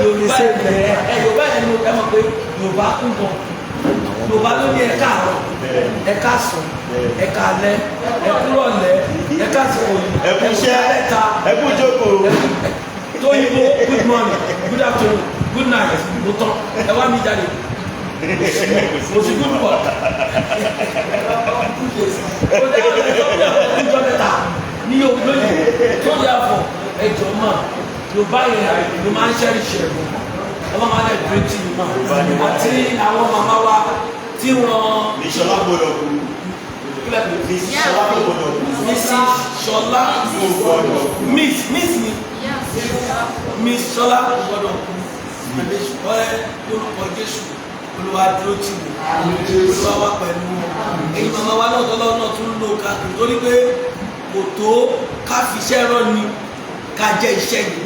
Yorùbá ẹ, Yorùbá yẹn ni ẹ mọ̀ pé Yorùbá kún gan. Yorùbá ló ní ẹ káàárọ̀, ẹ káàsán, ẹ káalẹ́, ẹ kúrọ̀lẹ́, ẹ káàsán òyìn, Ẹ kú iṣẹ́. Mẹ́ta. Ẹ kú jókòó. Tóyìnbó, good morning, good afternoon, good night, ló tán. Ẹ wá mi jáde, kò sí good work, kò dé àwọn ẹjọ́ bí àwọn ẹjọ́ mẹ́ta ní lóyìnbó tó yà fọ ẹjọ́ mà. Yorùbá yẹn ló máa ń ṣẹ́rìṣẹ́ ẹ̀gbọ́n ọlọ́mọ alẹ́ dúró tì í mà, àti àwọn màmá wa tí wọ́n Ní Ṣọlá gbọ́dọ̀ kú. Kílẹ̀ pé Ní Ṣọlá kò gbọ́dọ̀ kú. Mrs. Ṣọlá. Kò gbọ́dọ̀ kú. Miss, Miss ni, Miss Ṣọlá gbọ́dọ̀ kú. Ẹ lórúkọ Jésù, Olúwa dúró tì mí, Olúwa wà pẹ̀lú wọn. Èyí màmá wa náà tọ́lọ́ náà tún lò káàkiri, torí pé kò tó ká fi iṣẹ́ rán ni, ká jẹ́ iṣẹ́ yìí.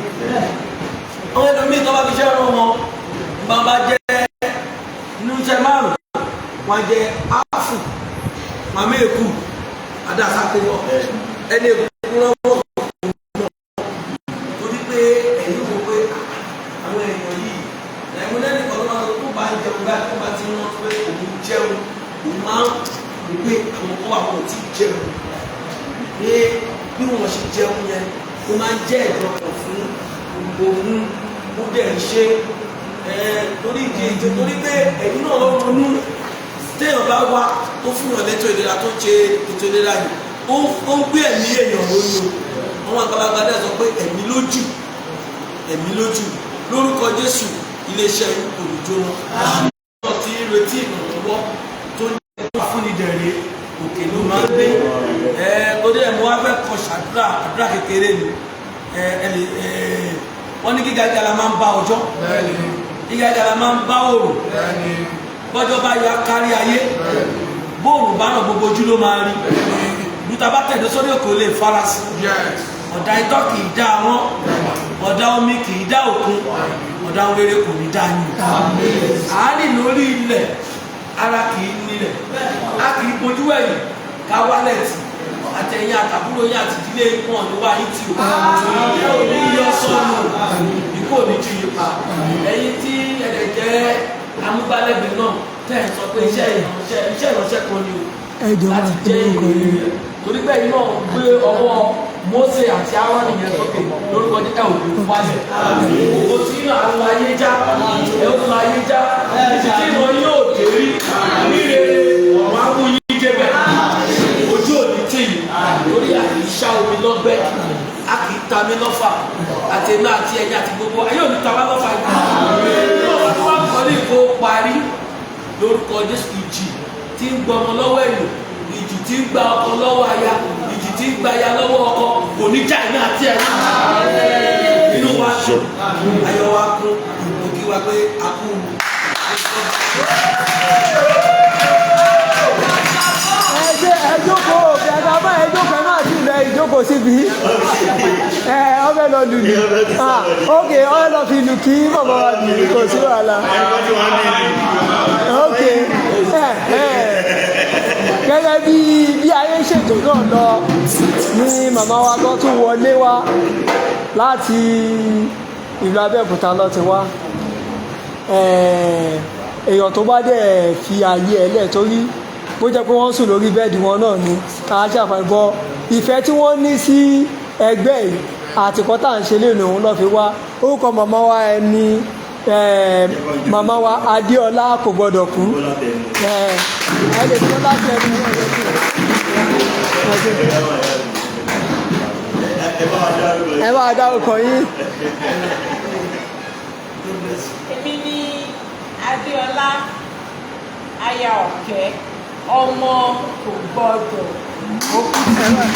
Àwọn ẹlòmíì tó bá fi iṣẹ́ rán wọn, bá bá jẹ́ inú iṣẹ́ márùn-ún, wọn jẹ́ áfù màmá èkú adásá kó wọ ẹni èkú lọ́wọ́ náà, torí pé ẹ̀yin wò pé àwọn èèyàn yìí ẹ̀mú lẹ́nu kan ló máa tó bá ń jẹun báyìí, tó bá ti ń rántí pé òun jẹun, òun máa ń wò pé àwọn kó wà wọn ò tí ì jẹun, pé bí wọ́n ṣe jẹun yẹn, ó máa ń jẹ́ ìdọ̀kọ̀ fún òun. Ó dẹ̀ ń ṣe torí ìdí èyí, torí pé ẹ̀yin náà ronú. Téèyàn bá wá tó fún yàn lẹ́tọ̀ ìlera, tó ṣe ètò ìlera yìí, ó ń gbé ẹ̀mí èèyàn lórí o. Àwọn àgbàlagbà dẹ̀ sọ pé ẹ̀mí lójú, ẹ̀mí lójú. Lórúkọ Jésù, iléeṣẹ́ yín kò ní jóná. Wọ́n ti ń retí ìrànlọ́wọ́ tó ń jẹ́ fúnni dẹ̀rẹ̀, òkè ló máa ń gbé. Ẹ torí ẹ̀ mo wá fẹ́ kọ ṣàdúrà, àdúrà kékeré ni. Ẹ ẹ lè ẹ wọ́n ní gíga gíga la máa ń bá ọjọ́, gíga gíga la máa ń bá òòrùn. Bọ́jọ́ bá yọ kárí ayé, bóòrùn bá ràn, gbogbo ojú ló máa rí. Lùtà bá tẹ̀dó sórí òkè, ó lè farasí. Ọ̀dà itọ́ kì í dá wọn, ọ̀dà omi kì í dá òkun, ọ̀dà wéré kò ní dá yín. Àárín lórí ilẹ̀, ara kì í nílẹ̀, a kì í bojú ẹ̀yìn ká wálẹ̀ tì. Àtẹ̀yìn àtàbúrò yín àti ìdílé wọn ní wá yín tì o. Ẹ ò ní yọ sọnù, ikú ò ní jù yín pa. Ẹ̀yin tí ẹ̀dẹ̀ jẹ́ amúgbálẹ́gbẹ̀ẹ́ náà, tẹ́ ẹ̀ sọ pé iṣẹ́ ìránṣẹ́ kan ni o Ẹ jọ̀ọ́, láti máa jẹ́ kí lórúkọ èrè yín? rẹ̀, torí pé ẹ̀yin náà gbé ọwọ́ Mósè àti Áárónì yẹn sókè lórúkọ ní ẹ ò ní wálẹ̀. Ògo tí inú àwọn ayé já, ẹ ó la ayé já títí tí ìran yóò dé rí ní rere. Ọ̀run á mú yín débẹ̀, ojú òní tì yín, torí àkì í ṣá omi lọ́gbẹ́, a kì í ta mí lọ́fà. Àti èmi àti ẹ̀yin àti gbogbo ayé òní ta wá lọ́fà yìí. Ní ọ̀pọ̀ tó wá kọ́ ní kó parí lórúkọ Jésù, ìjì tí ń gbọmọ lọ́wọ́ ẹ̀yìn, ìjì tí ń gba ọkọ lọ́wọ́ aya, ìjì tí ń gba aya lọ́wọ́ ọkọ, kò ní já iná àti ẹ̀yìn. Inú wa dùn, ayọ̀ wa kún. Mo kí wa pé a kú. Ẹ ṣe, ẹ jókòó kẹta bá, ẹ jókòó, ẹ má sì lẹ ìjókòó síbi ẹ ọbẹ lọ lùlù. Ah, ok, ọbẹ lọ fi lù kí bàbá wa bì, kò sí wàhálà. Ok, ẹ gẹ́gẹ́ bí ayé ṣètò náà lọ ní, màmá wa kan tún wọlé wá láti ìlú Abẹ́òkúta lọ ti wá. Èèyàn tó bá dẹ̀ fi ààyè ẹ̀ lẹ̀, torí bó jẹ́ pé wọ́n sùn lórí bẹ́ẹ̀dì wọn náà ni ká ṣàfàní bọ́ ìfẹ́ tí wọ́n ní sí ẹgbẹ́ yìí àtìkọ́ tá à ń ṣe lé òun náà fi wá. Orúkọ màmá wa ẹni màmá wa Adéọlá kò gbọdọ̀ kú. Ẹ lè tó láti ẹnu ẹ. Ẹ bá dárúkọ yín. Èmi ni Adéọlá aya Ọ̀kẹ́, ọmọ kò gbọdọ̀. Ẹ bá-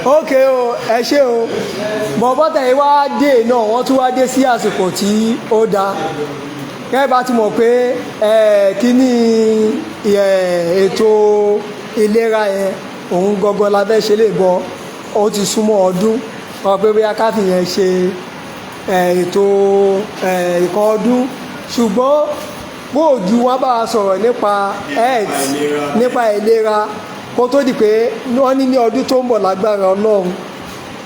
Ok o, ẹ ṣé o. Bọ̀bọ́ tẹ̀yìn wá dé náà, wọ́n tún wá dé sí àsìkò tí ó dáa. Gẹ́gẹ́ bá ti mọ̀ pé kíní ètò ìlera yẹn, òun gangan la fẹ́ ṣe lè bọ. Ó ti súnmọ́ ọdún wọn pé bóyá ká fi yẹn ṣe ètò ìkan ọdún, ṣùgbọ́n bóòjú wọn bá wa sọ̀rọ̀ nípa health, nípa ìlera, kó tó di pé wọ́n ní ní ọdún tó ń bọ̀, lágbára Ọlọ́run,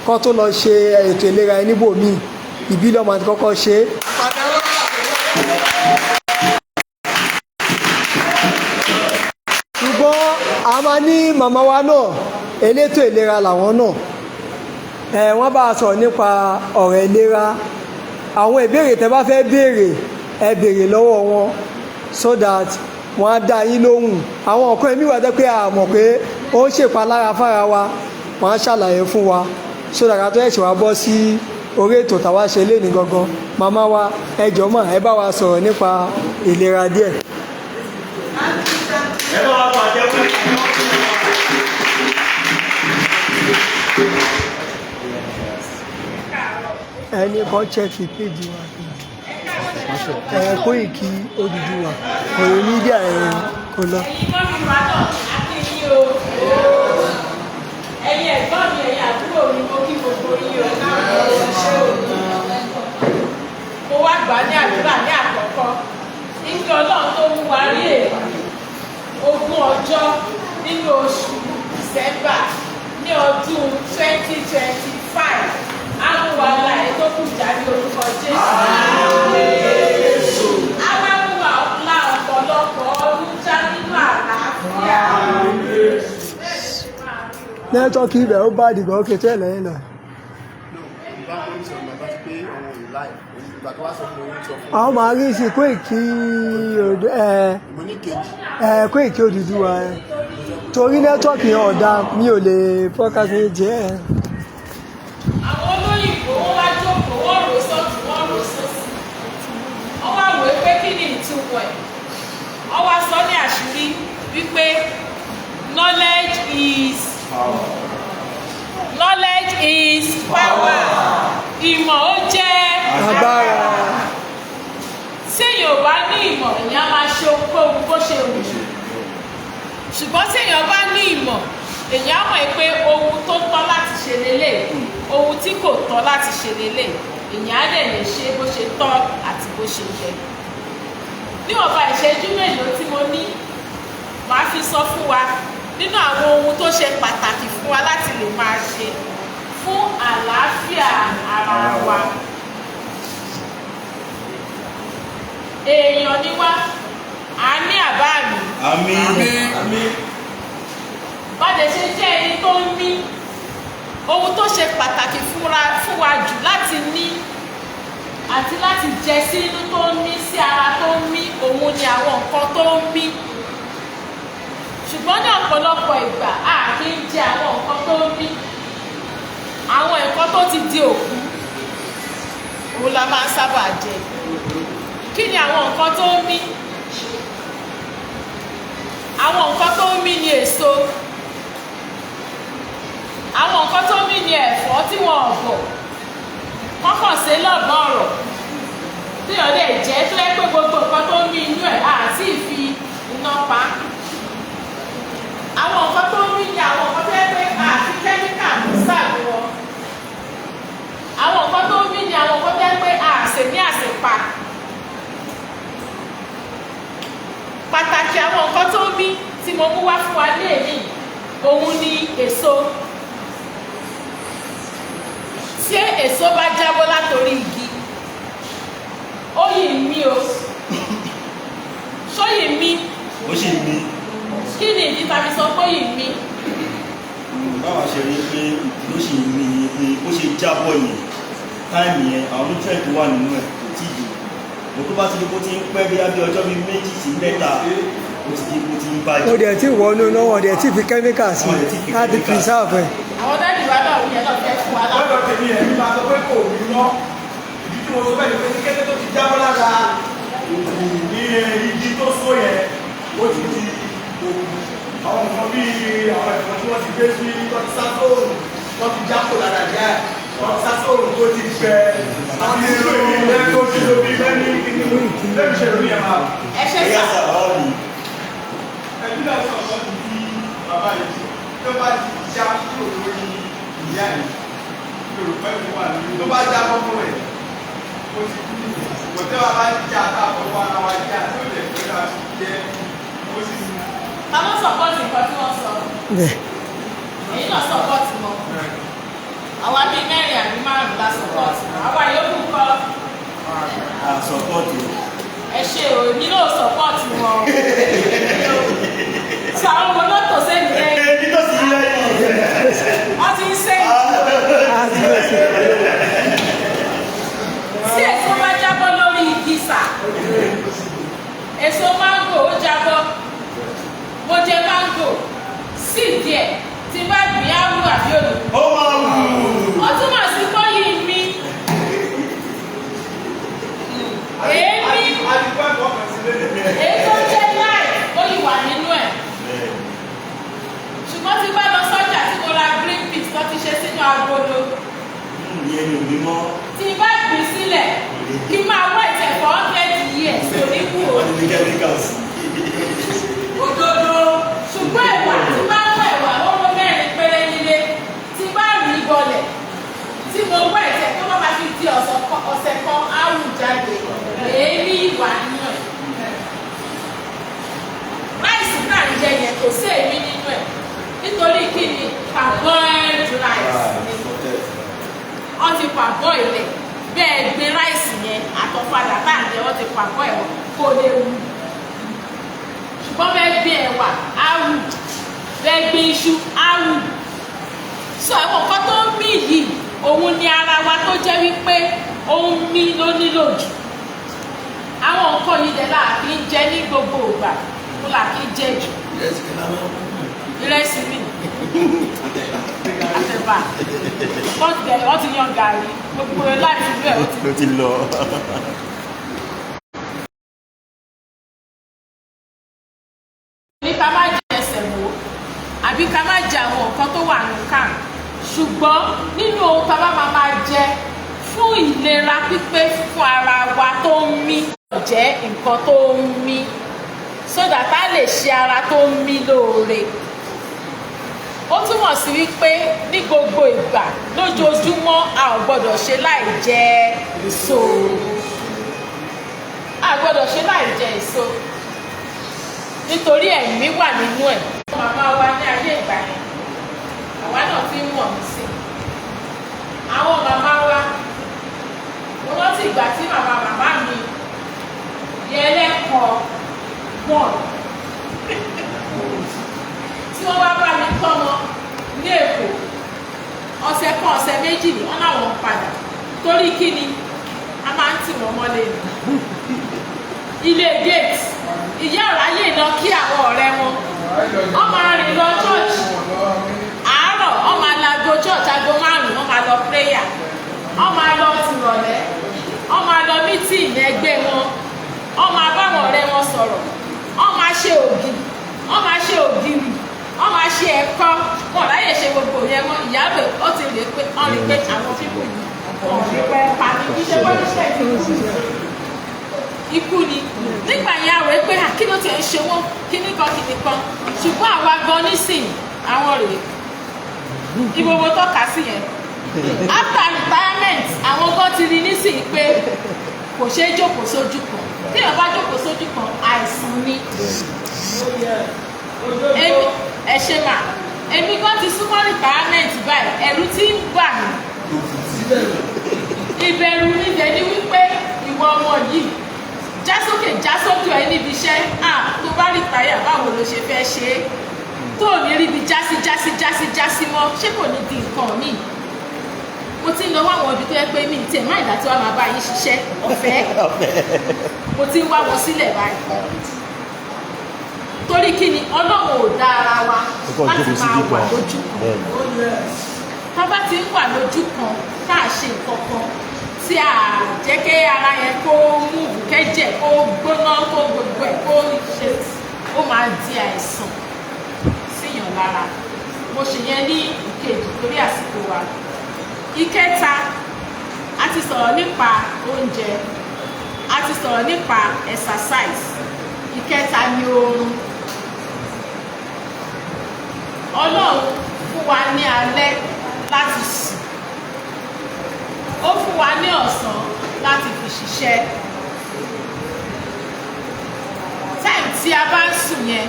kó tó lọ ṣe ètò ìlera yẹn níbòmíì, ìbílẹ̀ ọmọ àti kọ́kọ́ ṣe é. Ṣùgbọ́n a máa ní màmá wa náà, elétò ìlera làwọn náà. Wọ́n bá a sọ̀rọ̀ nípa ọ̀rọ̀ ìlera. Àwọn ìbéèrè tẹ́ bá fẹ́ béèrè, ẹ béèrè lọ́wọ́ wọn so that wọ́n á dá yín lóhùn. Àwọn nǹkan ẹ̀mí wà tẹ́ pé a mọ̀ pé ó ń ṣèpalára fára wa, wọ́n á ṣàlàyé fún wa so that ká tó ẹ̀ṣẹ̀ wá bọ́ sí orí ètò tàwa ṣe léni gangan. Màmá wa, ẹ jọ̀ọ́ mà, ẹ bá wa sọ̀rọ̀ nípa ìlera díẹ̀. Ẹ bá wa pàjẹ́ fún. Ẹni kan check page wa, ẹ Koiki Odùduwà kò media ẹ kò lọ. Ẹ̀yin mummy wa náà, a kí yín o. Ẹ̀yin ẹ̀gbọ́n mi, ẹ̀yin àbúrò mi, mo kí gbogbo yín o. Mo wá gbà ní àdúrà ní àkọ́kọ́ nígbà Ọlọ́run tó mú wa rí èyí 20 ọjọ́ nínú oṣù December ní ọdún 2025, á mú wa la ẹ̀ tó kù jáde, orúkọ Jésù. Á wá mú wa la ọ̀pọ̀lọpọ̀ ọdún já nínú àlàáfíà. Network ibẹ̀ ó bá dìgbà ókè tó ẹ̀ lẹ́yìn lọ. Bá wọn sọ̀rọ̀ bàbá ti pé àwọn ò láì ìgbà tó wá sọ fún mi, sọ fún Àwọn máa rí sí Koiki ẹ mi ní kejì. Ẹ Koiki Odùduwà ẹ, torí network yẹn ọ̀dà, mi ò lè focus ní jẹ́ ẹ. Àwọn olóyìnbó, wọ́n wá jókòó, wọ́n rò sọ́tún, wọ́n rò sósì, wọ́n wá wòó pé kí ni ìtumọ̀ ẹ̀. Wọ́n wá sọ ní àṣírí wípé knowledge is power. Ìmọ̀ ó jẹ́ agbára. Téèyàn ò bá ní ìmọ̀, èèyàn á máa ṣe ohunkóhun bó ṣe wù ú, ṣùgbọ́n téèyàn bá ní ìmọ̀, èèyàn á mọ̀ pé ohun tó tọ́ láti ṣe lélẹ̀, ohun tí kò tọ́ láti ṣe lélẹ̀, èèyàn á dẹ̀ lè ṣe bó ṣe tọ́ àti bó ṣe yẹ. Níwọ̀nba ìṣẹ́jú mélòó tí mo ní, màá fi sọ fún wa nínú àwọn ohun tó ṣe pàtàkì fún wa láti lè máa ṣe fún àlàáfíà ara wa. Èèyàn ni wá, a ní àbá mi. Àmín. Bọ́dẹ̀ ṣe jẹ́ ẹni tó ń mí, ohun tó ṣe pàtàkì fún wa jù láti ní àti láti jẹ sínú tó ń mí sí ara tó ń mí, òun ni àwọn nǹkan tó ń mí. Ṣùgbọ́n ní ọ̀pọ̀lọpọ̀ ìgbà, a kì í jẹ àwọn nǹkan tó ń mí. Àwọn nǹkan tó ti di òkú, òun la máa ń sábà jẹ. Kí ni àwọn nǹkan tó ń mí? Àwọn nǹkan tó ń mí ni èso. Àwọn nǹkan tó ń mí ni ẹ̀fọ́ tí wọn ò bọ̀, wọ́n kàn sí lọ́gbọ̀n ọ̀rọ̀ téèyàn lè jẹ́, tó yẹ pé gbogbo nǹkan tó ń mí inú ẹ̀ àti ìfi iná pa. Àwọn nǹkan tó ń mí ni àwọn nǹkan tó yẹ pé àti kẹ́míkà ló sáàbù wọn. Àwọn nǹkan tó ń mí ni àwọn nǹkan tó yẹ pé àṣẹ ní àṣepa. Pàtàkì àwọn nǹkan tó ń mí tí mo mú wá fún wa ní èyí, òun ni èso. Tí èso bá jábọ́ látorí igi, ó yìí ń mí o, ṣó yìí ń mí? Ó sì mí. Kí ni ìdí tàbí sọ pé ó yìí ń mí? Báwa ṣe rí pé ló sì mí ni pé bó ṣe jábọ́ yẹn, time yẹn, àwọn nutrient tó wà nínú ẹ̀ kò tí ì dùn mo. Tó bá ti di bó ti ń pẹ́ bí abẹ́ ọjọ́ bíi 2 sí 3, ó ti di bó ti ń bàjẹ́. Ó dẹ̀ tí wọnú náà, wọ́n dẹ̀ tí fi kẹ́míkà sí Wọ́n dẹ̀ tí fi láti chemical. preserve ẹ̀. Àwọn daddy wa náà, yẹn náà fẹ́ fún wa lápò. Lọ́dọ̀ tèmi, ẹ̀mí máa sọ pé kò rí mọ́. Ìdí tí mo sọ bẹ́ẹ̀ ni pé ní kété tó ti jábọ́ lára òkú ní igi tó so yẹn, ó ti di òkú. Àwọn nǹkan bíi àwọn ẹ̀fọ́ tí wọ́n ti gbé sí, tó ti sá fóònù, tó ti jápò lára jẹ́. Wọ́n sá sóòrùn tó ti gbẹ. Àti ìlú ìlú tó ti lóbi lẹ́ni lẹ́nu ṣe lórí ẹ̀ máa. Ẹ ṣe Ẹ̀yà sà. sàbáwò ni. Ẹbí náà sọ ọ̀kan ti di bàbá yìí tó bá ti já kúrò lórí ìyá yìí, Yorùbá mi wà lórí tó bá já fọ́fọ́ rẹ̀, ó ti kú nìyẹn. Kò tẹ́ wa bá já tá a fọwọ́ ara wa já tó lè fẹ́ ká fi jẹ́ ó sì mú. Ta ló support nǹkan tí wọ́n sọ? Èyí náà support wọn. Àwa bíi mẹ́rin àbí márùn-ún la support wọn. Àwa yòókù kọ́. À support o. Ẹ ṣe o, èmi náà support wọn o. Sọ àwọn ọmọ náà tò sẹ́yìn lẹ́yìn. Ẹni tó sì lẹ́yìn. Wọ́n ti ń sẹ́yìn. Tí èso bá jábọ́ lórí igi sà, èso máńgò ó jábọ́. Mo jẹ máńgò sí díẹ̀ tí bá gbìn á wù àbí òlù. Ó máa wù. Ó túmọ̀ sí pọ́yì mi. Èémí Àdìgbò ẹ̀kọ́ kan sí lélẹ̀. èyí tó jẹ́ láì ó yìí wà nínú ẹ̀. Ṣùgbọ́n tí bá lọ sọ́jà tí mo ra green peas tó ti ṣe sínú agolo, Ìyẹn ni òbí mọ́. tí bá gbìn sílẹ̀ kí máa wá ìtẹ̀ for 100 years kò ní kú o. Wọ́n ti fi chemicals. Òdodo. Ṣùgbọ́n ẹ̀wà tí bá ń wọ ẹ̀wà hóró mẹ́rin péré nílé, tí bá rí bọlẹ̀ tí mo wọ ẹ̀tẹ̀ tó bá máa fi di ọ̀sẹ̀ kan á wù jáde. Èémí ìwà nínú ẹ̀. Ráìsì náà ń jẹ yẹn, kò sí èémí nínú ẹ̀, nítorí kí ni? Parboiled rice ni. Wọ́n ti parboil ilẹ̀ bẹ́ẹ̀ gbé ráìsì yẹn àtọ̀fadà tá à ń jẹ, wọ́n ti parboil wọn kó lè wù. Ṣùgbọ́n bẹ́ẹ̀ gbé ẹ̀wà á wù, bẹ́ẹ̀ gbé iṣu á wù. So àwọn nǹkan tó ń mí yìí, òun ni ara wa tó jẹ́ wípé ó ń mí ló nílò jù. Àwọn nǹkan yìí dẹ̀ là kí ń jẹ ní gbogbo ìgbà, kó là kí ń jẹ jù. Ìrẹsì kan náà máa ń kú. Ìrẹsì mi àtẹ̀bà, wọ́n ti bẹ̀rẹ̀, wọ́n ti yan gàrí, gbogbo láti inú ẹ̀ ó ti Ló ti lọ. Ní ká má jẹ semo àbí ká má jẹ àwọn nǹkan tó wà ní kàn, ṣùgbọ́n nínú ohun tá a bá máa máa jẹ fún ìlera pípé fún ara wa tó ń mí, jẹ́ nǹkan tó ń mí so that a lè ṣe ara tó ń mí lóore. Ó túmọ̀ sí wípé ní gbogbo ìgbà lójoojúmọ́, a ò gbọ́dọ̀ ṣe láì jẹ èso, a gbọ́dọ̀ ṣe láì jẹ èso, nítorí ẹ̀mí wà nínú ẹ̀. Màmá wa ní ayé ìgbà yẹn, àwa náà ti ń mọ̀ sí àwọn màmá wa. Mo rántí ìgbà tí màmá màmá mi yẹ ẹlẹ́kọ̀ọ́ wọ̀n tí wọ́n wá bá mi tọ́mọ ní Èkó, ọ̀sẹ̀ kan, ọ̀sẹ̀ méjì ni wọ́n láwọn ń padà. Torí kí ni? A máa ń tì wọ́n mọ́lé ni ilé gate. Ìyá ọ̀ráyè lọ kí àwọn ọ̀rẹ́ wọn, wọ́n máa rìn lọ church àárọ̀, wọ́n máa lọ aago church aago 5, wọ́n máa lọ prayer, wọ́n máa lọ tìrọ̀lẹ́, wọ́n máa lọ meeting ẹgbẹ́ wọn, wọ́n máa báwọn ọ̀rẹ́ wọn sọ̀rọ̀, wọ́n máa ṣe ògì, wọ́n máa ṣe ògìrì, wọ́n máa ṣe ẹ̀kọ́. Wọn ráyè ṣe gbogbo yẹn mọ́. Ìyá rẹ̀ ó ti rí pé wọ́n rí pé àwọn people yìí wọ́n rí pé pa ní iṣẹ́ punishment ikú ni. Nígbà yẹn, àwọ̀ pé kí ló ti ń ṣe wọ́n, kíní kan kíní kan. Ṣùgbọ́n àwa gan nísìnyí, àwọn rèé ìgbòho tọ́ka sí yẹn after retirement, àwọn gan ti rí nísìnyí pé kò ṣeé jókòó sójú kan. Téèyàn bá jókòó sójú kan, àìsàn ni. Èmi, ẹ ṣe mà, èmi gan ti súnmọ́ retirement báyìí, ẹ̀rù ti ń bà mí. Ìbẹ̀rù mi dẹ̀ ni wípé ìwọ ọmọ yìí já sókè já sókè ẹ níbi iṣẹ́, ah, tó bá retire, báwo ló ṣe fẹ́ ṣe é tó ò ní ríbi jásí jásí jásí jásí mọ́? Ṣé kò ní di nǹkan míì? Mo ti ń lọ wá àwọn ibi tó yẹ pé mi tiẹ̀ má ìdá tí wàá máa bá yín ṣiṣẹ́ ọ̀fẹ́. Mo ti ń wá wọn sílẹ̀ báyìí. Torí kí ni? Ọlọ́run ò dá ara wa láti máa wà lójú kan. Tá bá ti ń wà lójú kan, tá a ṣe nǹkan kan tí a jẹ́ kí ara yẹn kó move, kẹ́jẹ̀ kó gbóná, kó gbogbo ẹ̀ kó ṣe, ó máa di àìsàn síyàn lára. Mo ṣe yẹn ní ìkejì torí àsìkò wa. Ìkẹta, a ti sọ̀rọ̀ nípa oúnjẹ, a ti sọ̀rọ̀ nípa exercise. Ìkẹta ni oorun. Ọlọ́run fún wa ní alẹ́ láti sùn, ó fún wa ní ọ̀sán láti fi ṣiṣẹ́. Time tí a bá ń sùn yẹn,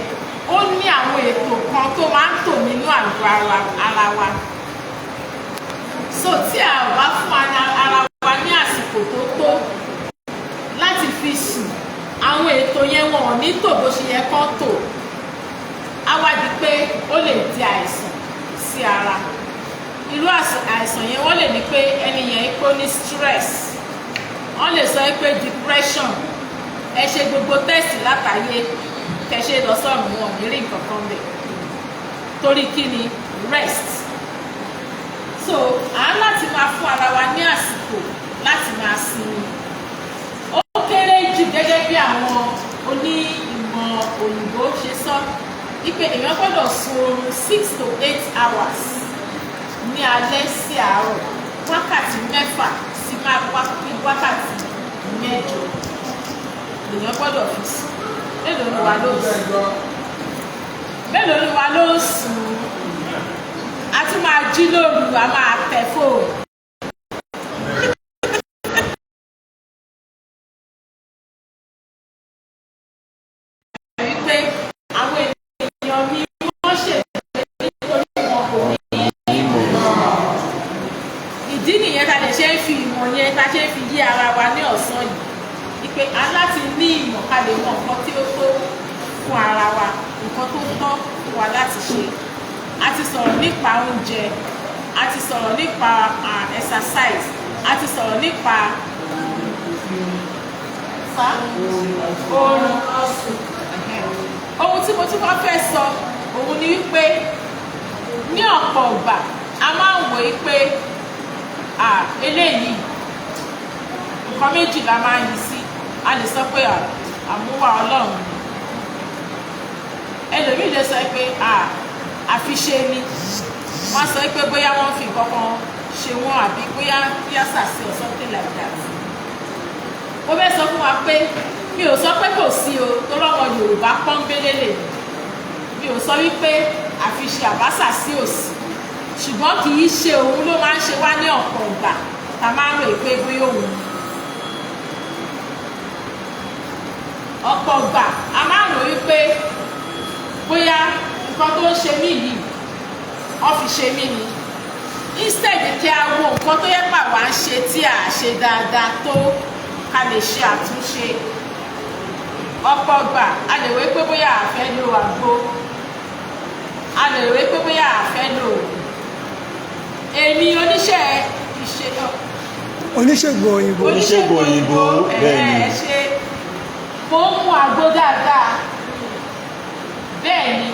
ó ní àwọn ètò kan tó máa ń tò nínú àgọ́ ara wa. So tí a ò bá fún ara wa ní àsìkò tó tó láti fi sùn, àwọn ètò yẹn, wọn ò ní tò bó ṣe yẹ kán tò. Á wá di pé ó lè di àìsàn sí ara. Irú àìsàn yẹn, wọ́n lè ní pé ẹni yẹn kó ní stress, wọ́n lè sọ pé depression. Ẹ ṣe gbogbo test látàyè kẹ ṣe lọ sọ́run, wọn ò ní rí nǹkan kan bẹ̀. Torí kí ni? Rest. So à ń láti máa fún ara wa ní àsìkò láti máa sinmi. Ó kéré jù, gẹ́gẹ́ bí àwọn onímọ̀ òyìnbó ṣe sọ wípé èèyàn gbọ́dọ̀ sun oorun 6 to 8 hours ní alẹ́ sí àárọ̀, wákàtí 6 sí wákàtí 8 lèèyàn gbọ́dọ̀ fi sùn. Mélòó ni wa ló ń sùn? Mélòó ni wa ló ń sùn? A tún máa jí lóru, a máa tẹ fóònù. Wípé àwọn ènìyàn mi, wọ́n ṣègbè nítorí wọn kò ní ìmọ̀. Ìdí nìyẹn tá lè ṣe ń fi ìmọ̀ yẹn, tá ṣe ń fi yí ara wa ní ọ̀sán yìí, wípé a láti ní ìmọ̀ ká lè mọ nǹkan tí ó tó fún ara wa, nǹkan tó tọ́ fún wa láti ṣe. A ti sọ̀rọ̀ nípa oúnjẹ, a ti sọ̀rọ̀ nípa exercise, a ti sọ̀rọ̀ nípa oorun. Ohun tí mo tún wá fẹ́ sọ òun ni wípé ní ọ̀pọ̀ ìgbà, a máa ń wò ó pé eléyìí, nǹkan méjì la máa ń yí sí. A lè sọ pé àmúwá Ọlọ́run ni. Ẹlòmíì lè sọ pé àfiṣe ni. Wọ́n sọ pé bóyá wọ́n fi nǹkan kan ṣe wọ́n, àbí bóyá sàṣì or something like that. Mo fẹ́ sọ fún wa pé mi ò sọ pé kò sí o, tó lọ́mọ Yorùbá pọ́nbélé lè mi ò sọ wípé àfiṣe àbáṣà sí òsì, ṣùgbọ́n kì í ṣe òun ló máa ń ṣe wá ní ọ̀pọ̀ ìgbà tá a máa ń rò pé bóyá òun. Ọ̀pọ̀ ìgbà, a máa ń rò wípé bóyá nǹkan tó ń ṣe mí yìí, wọ́n fi ṣe mí ni, instead kí a wo nǹkan tó yẹ pà wá ń ṣe tí a ṣe dáadáa tó, ká lè ṣe àtúnṣe. Ọ̀pọ̀ ìgbà, a lè wé pé bóyá a fẹ́ lo àgbo, a lè wé pé bóyá a fẹ́ lo òògùn. Èmi oníṣẹ́ ìṣe Oníṣègùn òyìnbó. Oníṣègùn òyìnbó, bẹ́ẹ̀ ni. Ẹ ṣe, mo ń mu àgbo dáadáa. Bẹ́ẹ̀ ni,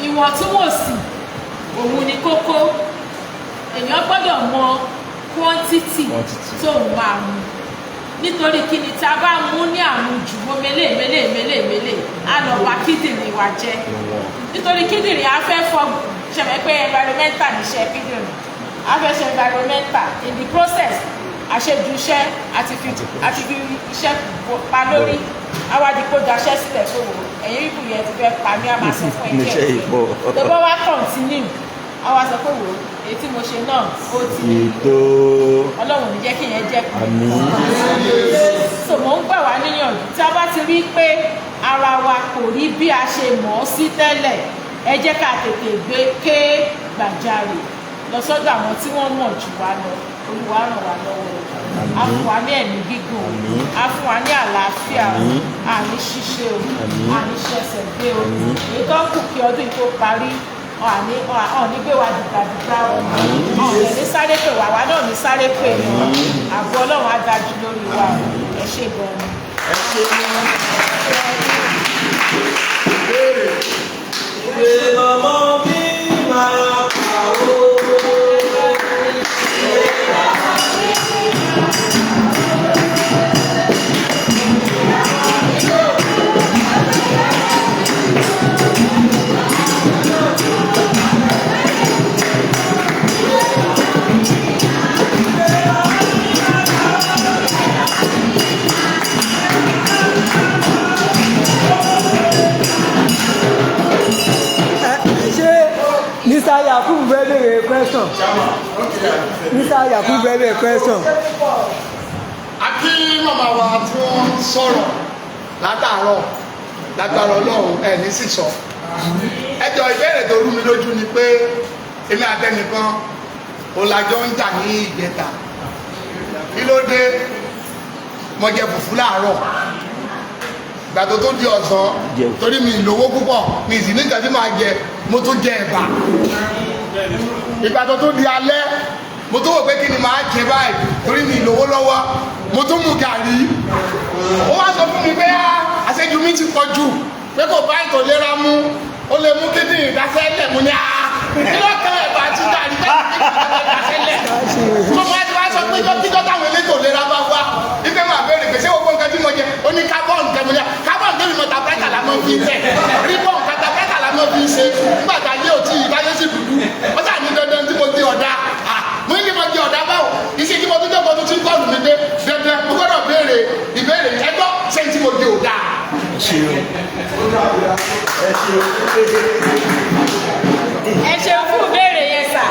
ìwọ̀ntúnwọ̀nsì òun ni kókó. Èèyàn gbọ́dọ̀ mọ quantity Quantity. tóun máa mu. Nítorí kí ni? Tá a bá mú ní àmujù, mo mele mele mele mele, á lọ bà kíndìnrín wa jẹ́. Nítorí kíndìnrín á fẹ́ fọ ṣẹ̀mẹ̀ pé environmental níṣẹ́ kíndìnrín, á fẹ́ ṣe environmental. In the process, àṣejù iṣẹ́ àti fi iṣẹ́ pa lórí, awádìí kó daṣẹ́ sílẹ̀ tó wò ẹ̀yìn bíbù yẹn ti fẹ́ pa mí, á máa sọ fún ẹ. Iṣẹ́ ìpọ̀. Tó bá wá continue, á wá sọ pé wò ó, èyí tí mo ṣe náà ó ti Ètò. Ọlọ́run ò ní jẹ́ kí yẹn jẹ́ kú. Àmín. So mò ń gbà wá níyànjú, tí a bá ti rí pé ara wa kò rí bí a ṣe mọ̀ ọ́ sí tẹ́lẹ̀, ẹ jẹ́ ká tètè gbé ké gbàjarè lọ sọ́dọ̀ àwọn tí wọ́n mọ̀ jù wá lọ. Olúwa ràn wá lọ́wọ́, á fún wa ní ẹ̀mí gígùn, Àmín. á fún wa ní àlàáfíà o. Àmín. Àní ṣíṣe o. Àmín. Àní ṣẹ̀ṣẹ̀ gbé o. Àmín. Èyí tó kù kí ọdún yìí tó parí, ọ̀ní ọ̀ní gbé wa dìgbàdìgbà o. Ọ̀ní ní sáré pè wá, wá náà ní sáré pè ní o. Àbọ̀ Ọlọ́run á dájú lórí wa o. Ẹ ṣé gan-an ni. Ẹ ṣe ní. Ìwé lọmọ mi máa kà ó. Question. Mr. Yakubu fẹ́ béèrè question. Àti màmá wa tí wọ́n ń sọ̀rọ̀ látàárọ̀, lágbára Ọlọ́run, ẹ̀ ní sì sọ. Ẹjọ́, ìbéèrè tó rú mi lójú ni pé èmi àtẹnìkan òlàjọ ń jà ní ìjẹta. Kí ló dé? Mo jẹ fùfú láàárọ̀, ìgbà tó tó di ọ̀sán, torí mi ìlówó púpọ̀, mi sì ní ìgbà tí màá jẹ, mo tún jẹ ẹ̀bà. Ìgbà tó tó di alẹ́, mo tún wò pé kí ni màá jẹ báyìí, torí mi ìlówó lọ́wọ́, mo tún mu gàrí. Ó wá sọ fún mi pé àṣejù mi ti pọ̀ jù, pé kò bá ètò ìlera mu, ó lè mú kíndìnrín dáṣẹ́lẹ̀. Mu ní kí ló kan ẹ̀bà àti gàrí bẹ́ẹ̀ kíndìnrín dáṣẹ́lẹ̀? Tó máa ti wá sọ pé kíjọ́ táwọn elétò ìlera bá wá ife máa béèrè pé ṣé gbogbo nǹkan tí mo jẹ ó ní carbon nǹkan. Mo ní carbon débi mo tablette la mọ́ fi tẹ̀ ribbon tablette la mọ́ fi ṣe nígbà tá a yé òtí ìdáyé sí dúdú. Wọ́n sà ní dandan tí mo di ọ̀dà. Mo ní kí mo di ọ̀dà báwo? Iṣẹ́ tí mo tún jókòó tó ti ń kọ́ọ̀lù mi dé, dandan mo gbọ́dọ̀ béèrè ìbéèrè. Ẹgbọ́, ṣé tí mo di ọ̀dà? Ẹ ṣeun, ẹ ṣeun. Ẹ ṣeun fún ìbéèrè yẹn, sir.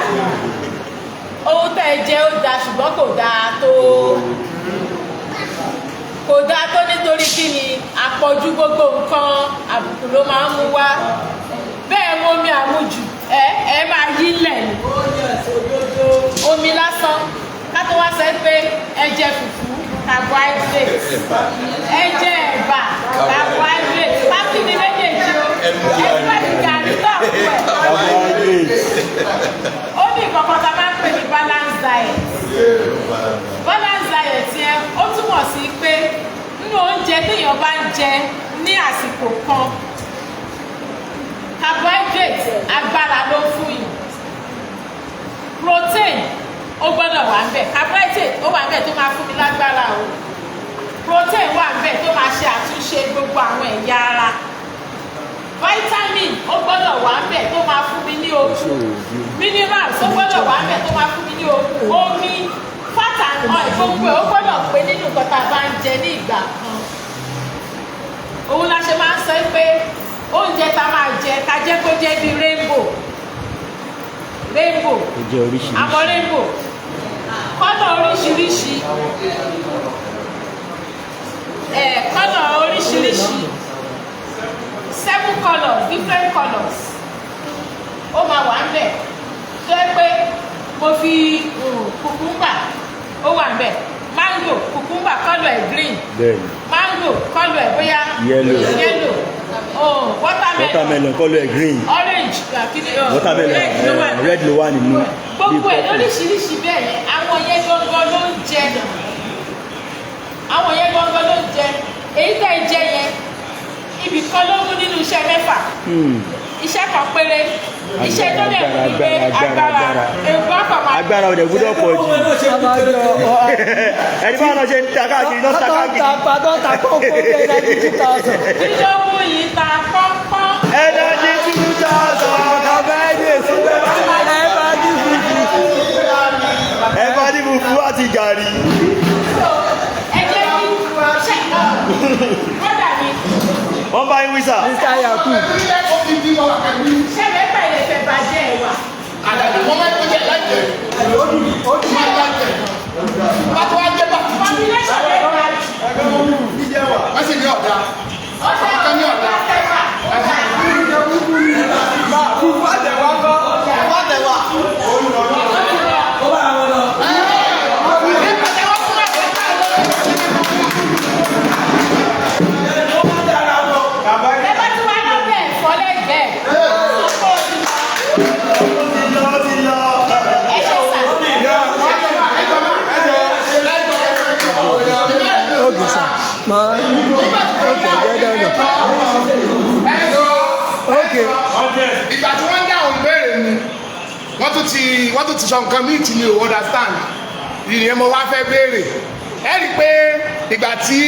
Ohun tẹ́ ẹ jẹ ó dáa, ṣùgbọ́n kò dáa tó, kò dáa tó. Nítorí kí ni? Àpọ̀jù gbogbo nǹkan, àbùkù ló máa ń mú wá. Bẹ́ẹ̀ mo omi àmujù, ẹ máa yí lẹ̀ ní omi lásán. Ká tó wá sọ pé ẹ jẹ fùfú, carbohydrate, ẹ jẹ ẹ̀bà, carbohydrate, pákí ni méjèèjì o. Ẹ fẹ́ fi gàrí náà fún ẹ. Carbohydrate. Ó ní nǹkan kan tá a máa ń pè ní balance diet. Balance diet yẹn, ó túmọ̀ sí pé nínú oúnjẹ téèyàn bá ń jẹ ní àsìkò kan, carbohydrate, agbára ló fún yìí, protein ó gbọ́dọ̀ wà ńbẹ̀. Carbohydrate ó wà ńbẹ̀ tó máa fún mi lágbára o, protein wà ńbẹ̀ tó máa ṣe àtúnṣe gbogbo àwọn ẹ̀yà ara, vitamin ó gbọ́dọ̀ wà ńbẹ̀ tó máa fún mi ní okun, minerals ó gbọ́dọ̀ wà ńbẹ̀ tó máa fún mi ní okun, omi, fat and oil, gbogbo ẹ̀ ó gbọ́dọ̀ pé nínú nǹkan tá a bá ń jẹ ní ìgbà kan. Òun la ṣe máa ń sọ pé oúnjẹ tá a máa jẹ, ká jẹ́ kó jẹ́ bí rainbow, rainbow. Ó jẹ́ oríṣiríṣi. Àmọ́ rainbow, colour oríṣiríṣi, colour oríṣiríṣi, seven colours, different colours, ó máa wà ńbẹ̀. Tó yẹ pé mo fi cucumber, ó wà ńbẹ̀, mango, cucumber colour ẹ̀ green, mango colour ẹ̀ bóyá Yellow. yellow, oh, watermelon, Watermelon colour ẹ̀ green. Orange, kí ni, Watermelon, red ló wà. Red ló wà nínú. Gbogbo ẹ̀ Bí purple. lóríṣiríṣi bẹ́ẹ̀ yẹn, àwọn yẹn gangan ló ń jẹ, àwọn yẹn gangan ló ń jẹ. Èyí tẹ́ ẹ jẹ yẹn, ibì kan ló mú nínú iṣẹ́ mẹ́fà. Iṣẹ́ kan péré, iṣẹ́ tó dẹ̀ mú ni pé Agbára, agbára agbára. ègbó àpamọ́. Agbára ò dẹ̀ gbúdọ̀ pọ̀ jù. Ẹni báwọn náà ṣe ń ta káàkiri náà, ta káàkiri. Tó ń ta pọ́npọ́n bí ẹja 2000. Kí ló mú yìí ta pọ́npọ́n? Energy 2000. Carbohydrate, ẹ bá dín fùfú. Ẹ bá ní fùfú àti gàrí. So ẹ jẹ́ kí ṣe brother mi. Wọ́n bá yín wí, sir. Mr. Yakub. Ṣé mẹ́fà ilẹ̀ fẹ́ bàjẹ́ ẹ̀ wà? Wọ́n máa ń jẹ́ láìjẹ́, máa ń láìjẹ́ bá tó wá jẹ́ bá tutù. Population rẹ̀ ga jù. Wọ́n sì ní ọ̀dà. Ó ṣe Ọ̀kan ní ọ̀dà. ọ̀dà. Fùfú àtẹ̀wá kọ́. Fùfú àtẹ̀wá. Ó bá àwọn lọ. Ó bá dára lọ. Ẹ bá tún wá lọ́bẹ̀ ẹ̀fọ́ lẹ́gbẹ̀ẹ́. Sọ́kò ti lọ. Ó ti lọ, ó ti lọ. Ẹ ṣe sir. Okay, sir. Ma, okay, well done. Okay. Ìgbà tí wọ́n ń dáhùn ìbéèrè mi, wọ́n tún ti sọ nǹkan míì tí mi ò understand. Ìyẹn mo wá fẹ́ béèrè. Ẹ rí i pé ìgbà tí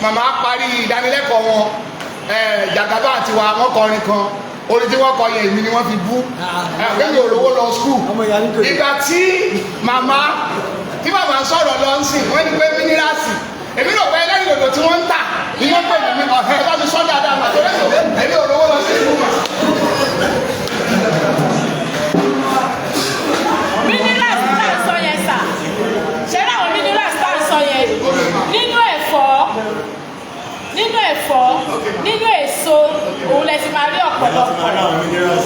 màmá parí ìdánilẹ́kọ̀ọ́ wọn, Jàgàbá àti wa, wọ́n kọrin kan. Orin tí wọ́n kọ yẹn, èmi ni wọ́n fi bú ẹ̀, mi ò lówó lọ school. Ọmọ ìyá nítorí. Ìgbà tí màmá ń sọ̀rọ̀ lọ ń sìn, wọ́n ní pé minerals, èmi rò pé ẹlẹ́rìndòdò tí wọ́n ń tà ní wọ́n pè mí. Ọ̀hẹ́, ẹ bá mi sọ dáadáa mà, torí èmi ò lówó lọ sí ìlú mà. ẹ̀fọ́, nínú èso, òun lẹ ti máa rí ọ̀pọ̀lọpọ̀.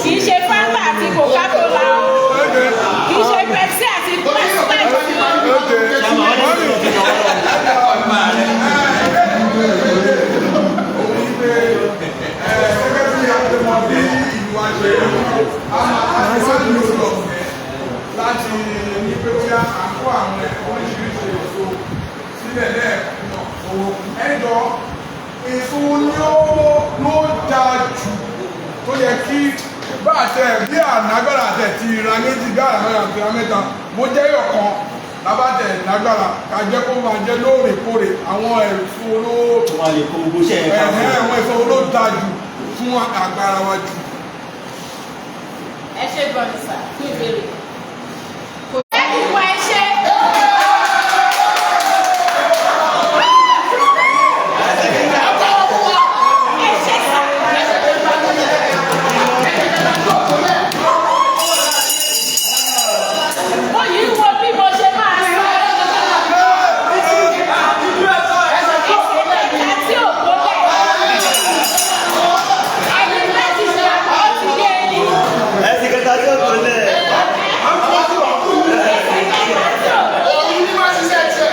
Kì í ṣe Fanta àti Coca-Cola o, kì í ṣe Pepsi àti Sprite o. Láti ní pé bóyá à ń kó àwọn oríṣiríṣi èso sílẹ̀ lẹ́ẹ̀kan owó ẹjọ́ èso ni ó ló dáa jù tó yẹ kí bá àtẹ bí ànágbára àtẹ ti ra méjì, bí ànágbára àti ra mẹ́ta, mo jẹ́ ọ̀kan lábàtẹ̀ lágbára ká jẹ́ kó máa jẹ́ lóòrèkóòrè àwọn èso olówó Tó máa lè kó gbogbo iṣẹ́ yẹn papọ̀. Ẹ̀hẹ́, àwọn èso olówó dáa jù fún agbára wa jù. Ẹ ṣe gan-an sà fún ìbéèrè. Kò jẹ́ ìwà ẹ̀ṣẹ̀. Ẹ ṣe sà. Mo yìí wo bí mo ṣe máa sọ. Ẹsẹ̀ tí ò tó bẹ̀. Ẹni láti ṣe àkọ́ ti yé ẹni. Ẹsẹ̀ kẹta tí ó tó lẹ̀. Ẹsẹ̀ kẹta tí ò tó. Òun ní máa ṣiṣẹ́ tiẹ̀.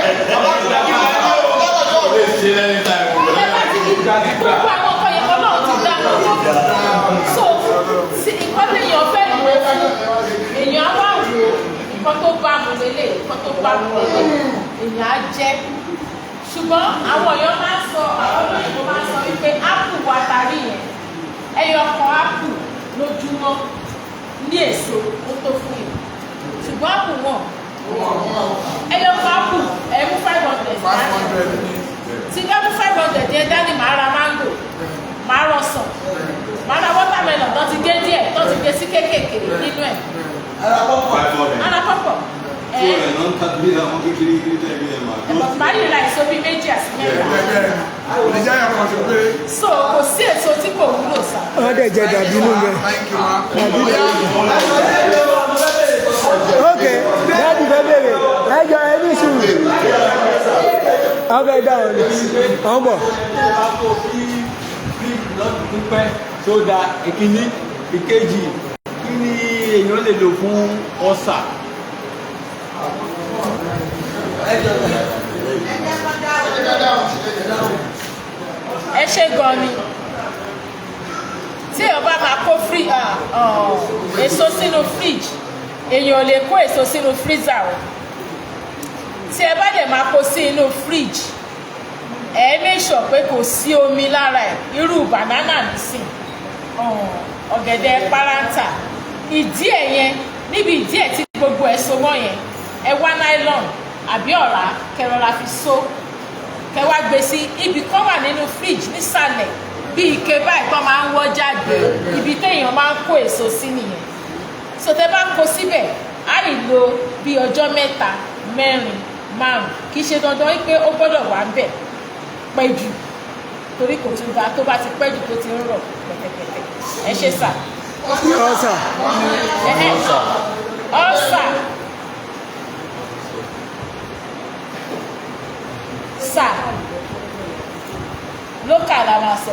Ẹ bá ti di gbogbo àwọn ọkọ yẹn, Ọlọ́run ti dá wọn tó. So tí nǹkan téèyàn fẹ́ lò ó fún, èèyàn á wá wò ó, nǹkan tó bá mu lélẹ̀, nǹkan tó bá mu lélẹ̀, èèyàn á jẹ́. Ṣùgbọ́n àwọn èèyàn máa ń sọ, àwọn olóyìnbó máa ń sọ wípé ápù wa tarí yẹn, ẹyọ kan ápù lójúmọ́ ní èso ó tó fún yìí. Ṣùgbọ́n ápù wọn, ẹyọ kan ápù ẹ mú 500 five dání. hundred ní. Tí bá mú 500 yẹn dání, màá ra mango, màá ra ọsàn, màá ra watermelon tó ti gé díẹ̀, tó ti gé sí kéékèèké nínú ẹ̀. Ara pọ́pọ̀. Ara pọ̀pọ̀ ẹ̀ màá yìí ra èso bíi méjì àti mẹ́ta. Ìjà yà kàn sí pé. So kò sí èso tí kò wúlò sá. Wọ́n dẹ̀ jẹ dàbí inú bẹ́ẹ̀. Thank you, ma. Ok, daddy fẹ́ bèrè, ẹ jọ ẹ ní sùúrù. Wọ́n fẹ́ dáhùn ni wọ́n bọ̀. Bá kó sí fíìmù lọ́dún pípẹ́ tó da ìkíní, ìkejì, kí ni èèyàn lè lò fún ọ̀sà? Ẹ jọ Ẹ ṣe gan ni. Tí èèyàn bá máa kó èso sínú fridge, èèyàn ò lè kó èso sínú freezer o. Tí ẹ bá dẹ̀ máa kó sí inú fridge, ẹ make sure pé kò sí omi lára ẹ̀. Irú banana nísìn, ọ̀gẹ̀dẹ̀ páráǹtà, ìdí ẹ̀ yẹn, níbi ìdí ẹ̀ tí gbogbo ẹ̀ so mọ́ yẹn, ẹ wá nylon àbí ọ̀rá kẹrọra fi so, kẹ wá gbé sí ibì kan wà nínú fridge nísàlẹ̀, bí ike báyìí tó máa ń wọ́ jáde, ibi téèyàn máa ń kó èso sí nìyẹn. So tẹ bá kó síbẹ̀, á lè lo bí ọjọ́ mẹ́ta, mẹ́rin, márùn. Kì í ṣe dandan wípé ó gbọ́dọ̀ wà ń bẹ̀ pẹ́ jù, torí kò tún da tó bá ti pẹ́ jù, tó ti ń rọ̀ pẹ̀tẹ̀pẹ̀tẹ̀. Ẹ ṣe sà. Ọ̀sà. Ẹ̀hẹ́, ọ̀sà sà, local la máa sọ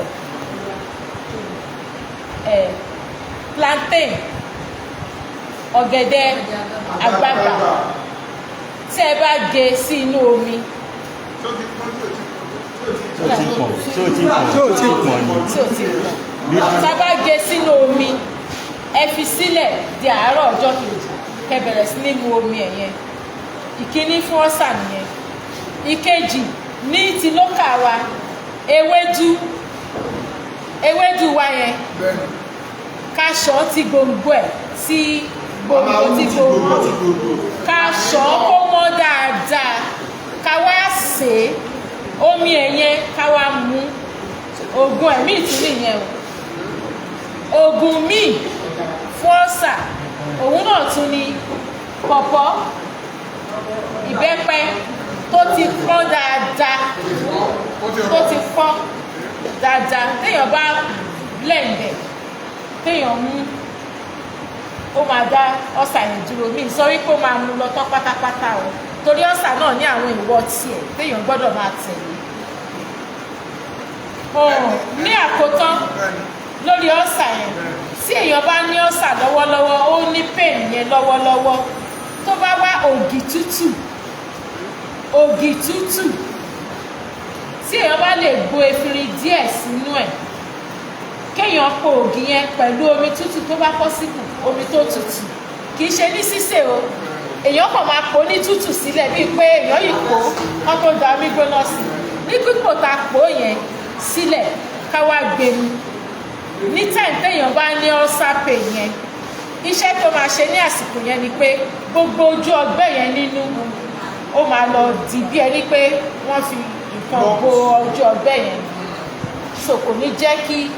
ẹ̀, plantain, ọ̀gẹ̀dẹ̀ àgbagbà, tí ẹ bá gé sí inú omi. Tó ti pọ́n, tí ò ti Ṣé o ti pọ̀n? Ṣé o ti pọ̀n? Ṣé o ti pọ̀n ni? Tí ò ti pọ̀, tá a bá gé sínú omi, ẹ fi sílẹ̀ di àárọ̀ ọjọ́ kejì, kẹ́ bẹ̀rẹ̀ sí ní mu omi ẹ̀ yẹn. Ìkíní fún ọ̀sà nìyẹn. Ìkejì ní ti local wa, ewédú, ewédú wa yẹn, ká ṣàn ti gbòǹgbò ẹ̀, tí gbòǹgbò tí gbòǹgbò, ká ṣàn kó mọ́ dáadáa, ká wá sè é, omi ẹ̀ yẹn ká wá mú. Oògùn ẹ̀mí ìtún nìyẹn o. Oògùn míì fún ọ̀sà, òun náà tún ni pọ̀pọ́, ìbẹ́pẹ tó ti pọ́n dáadáa, tó ti pọ́n dáadáa, téèyàn bá blend ẹ̀, téèyàn mú, ó máa dá ọ̀sà yẹn dúró. Mí sọ wípé ó máa mú lọ tán pátápátá o, torí ọ̀sà náà ní àwọn ìwọ tiẹ̀ téèyàn gbọ́dọ̀ máa tẹ̀lé. Oh, ní àkótán lórí ulcer yẹn, tí èèyàn bá ní ulcer lọ́wọ́lọ́wọ́, ó ní pain yẹn lọ́wọ́lọ́wọ́, tó bá wá ògì tútù, ògì tútù, tí èèyàn bá lè gbo efinrin díẹ̀ sínú ẹ̀, kéèyàn po ògì yẹn pẹ̀lú omi tútù, tó bá possible, omi tó tutù, kì í ṣe ní sísè o, èèyàn kàn máa po ní tútù sílẹ̀ bíi pé èèyàn yìí po kán tó da omi gbóná sí i. Ní pípò tá a pò yẹn sílẹ̀, ká wá gbé mu ní time téèyàn bá ní ulcer pain yẹn, iṣẹ́ tó máa ṣe ní àsìkò yẹn ni pé gbogbo ojú ọgbẹ́ yẹn nínú, ó máa lọ di bí ẹni pé wọ́n fi nǹkan bo ojú ọgbẹ́ yẹn, so kò ní jẹ́ kí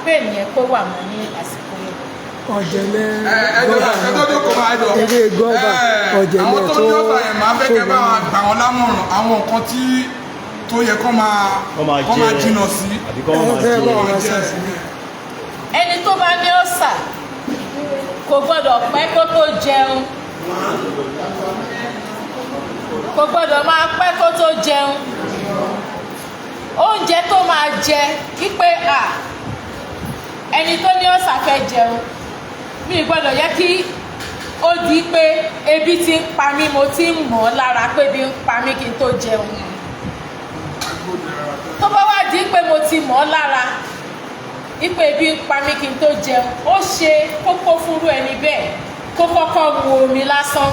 pain yẹn kó wà mọ́ ní àsìkò yẹn. Ọ̀jẹ̀lẹ̀. Ẹjọ ẹjọ tó kọ máa jọ. Eré gọ́bà ọ̀jẹ̀lẹ̀. Àwọn tó tó ní ọ̀sà yẹn, máa fẹ́ kẹ́ bá wọn gbà wọn lámọ̀ràn àwọn nǹkan tí tó yẹ kó máa Kó máa kó máa jẹ. jìnnà sí. Àbí kọ́ máa Ẹ jẹ. bá wọn jẹ. sàṣì. Ẹni tó bá ní ulcer kò gbọ́dọ̀ pẹ́ kó tó jẹun, kò gbọ́dọ̀ máa pẹ́ kó tó jẹun. Oúnjẹ tó máa jẹ wípé à ẹni tó ní ulcer fẹ́ jẹun, mi ì gbọ́dọ̀ yẹ kí ó di pé ebi ti ń pa mí, mo ti ń mọ̀ ọ́ lára pé ebi ń pa mí kí n tó jẹun. Tó bá wá di pé mo ti mọ̀ ọ́ lára ipe ebi ń pa mí kí n tó jẹun, ó ṣe kókó fúnrú ẹni bẹ́ẹ̀ kó kọ́kọ́ mu omi lásán.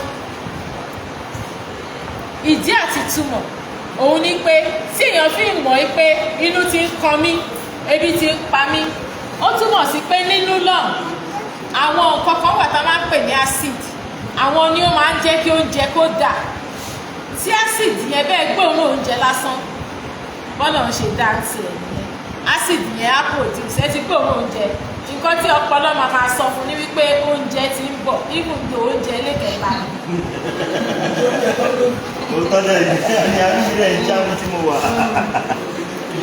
Ìdí àti túmọ̀ òun ni pé tí èèyàn fi mọ̀ ẹ́ pé inú ti ń kan mí, ebi ti ń pa mí, ó túmọ̀ sí pé nínú lọ́n, àwọn nǹkan kan wà tá a máa ń pè ní acid, àwọn ni ó máa ń jẹ́ kí oúnjẹ kó dà. Tí acid yẹn bẹ́ẹ̀ gbóòórùn oúnjẹ lásán, bọ́lá ń ṣe dá tiẹ̀ nìyẹn, acid yẹn á produce. Ẹ ti gbóòórùn oúnjẹ, nǹkan tí ọpọlọ máa máa sọ fún ni wípé oúnjẹ ti ń bọ̀, even though oúnjẹ lẹ́kẹ̀ẹ́ta. Òótọ́ dẹ̀ ni, àbí rẹ̀ ń já mi tí mo wà.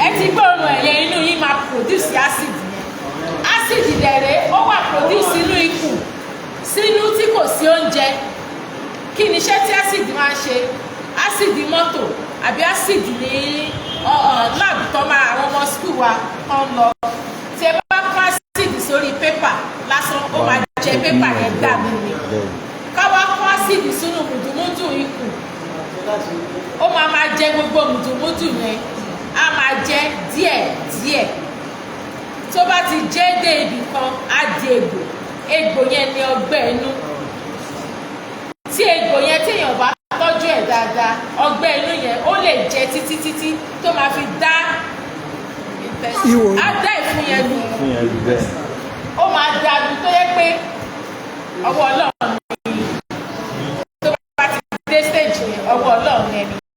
Ẹ ti gbóòórùn ẹ̀yẹ, inú yín máa produce acid yẹn. Acid dẹ̀rẹ̀, ó wà produce sínú ikùn, sínú tí kò sí oúnjẹ. Kí ni iṣẹ́ tí acid máa ń ṣe? Acid mọ́tò àbí acid ní lab tó máa àwọn ọmọ school wa kan lọ, tí ẹ bá kó acid sórí pépà lásán, ó máa jẹ pépà yẹn dànù ni. Káwá kó acid sínú mùdùmùdù ikùn, ó máa máa jẹ gbogbo mùdùmùdù yẹn, á máa jẹ díẹ̀ díẹ̀. Tó bá ti jẹ́ dé ibì kan, á di egbò. Egbò yẹn ni ọgbẹ́ inú. Tí egbò yẹn, téèyàn bá tọ́jú ẹ̀ dáadáa, ọgbẹ́ inú yẹn ó lè jẹ títí títí tó máa fi dá Ihò. á dá ìfun yẹn lù. Fún yẹn rí bẹ́ẹ̀. Ó máa dàbí tó yẹ pé ọwọ́ Ọlọ́run.